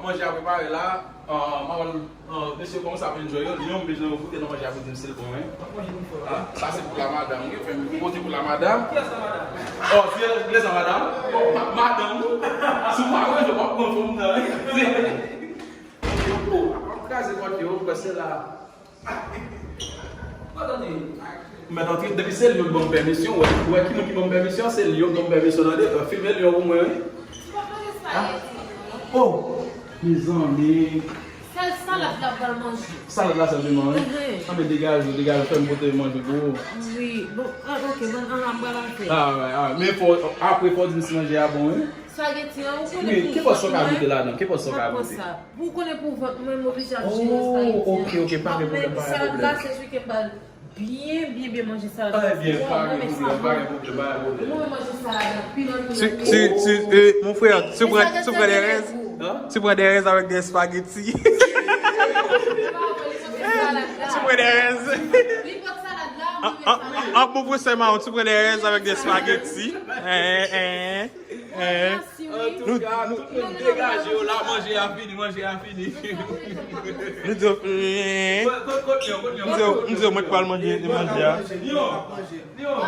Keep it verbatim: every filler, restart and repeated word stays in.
Manje a prepare la. Ah, m ap, ah, mesye, kòman sa ap enjoy yo? Lyon, m bezwen goute nan manje a pou di m si l bon, wi. Ah, sa se pou la madanm, wi. Fè m pote pou la madanm. Kiyès la madanm? Oh, kiyès la madanm? Oh, ma-, madanm. Si w pa manje, w ap pran fanm nan, wi. Oh, ap kraze pòt yo, paske la. Mèt antre, depi se Lyon k ban m pèmisyon, wè, wè ki moun ki ban m pèmisyon, se Lyon k ban m pèmisyon, tande, filme Lyon pou mwen, wi. Oh, mezanmi. Sèl salad la pral manje. Salad la sèlman, wi. Mhm. Ah, men degaje, degaje, fè m pote manje pou ou. Wi, bon, ah, ok, bon, ah, m pral al fè. Ah, wè, ah, men fò, apre fò di m si manje a bon, wi. Spaghetti an, ou konnen. Wi, ki pòsyon w ka goute ladan? Ki pòsyon w ka goute? Pou w konnen pou vant mwen, m oblije ap jere spaghetti an. Oh, ok, ok, pa gen pwoblèm, pa gen pwoblèm. Salad la, se wi ke m pral byen, byen, byen manje salad la. Ah, ebyen, pa gen pwoblèm, pa gen pwoblèm, pa gen pwoblèm. Mwen manje salad la, anpil, anpil, anpil. Tu, tu, tu, eh, mon frère, tu prends, tu prends des raises? Hein? Tu prends des raises avec des spaghettis? Tu prends des raises. Li pot salad la, mwen mèt salad la. Ah, ah, ah, mon frère, c'est marrant, tu prends des raises avec des spaghettis. Hein, hein. Eh, antouka, tout moun degaje yo la, manje a fini, manje a fini. Nou di yo, eh. Kot, kot, kot Lyon, kot Lyon? M di yo, m di yo, mwen pral manje, manje a. Lyon, Lyon.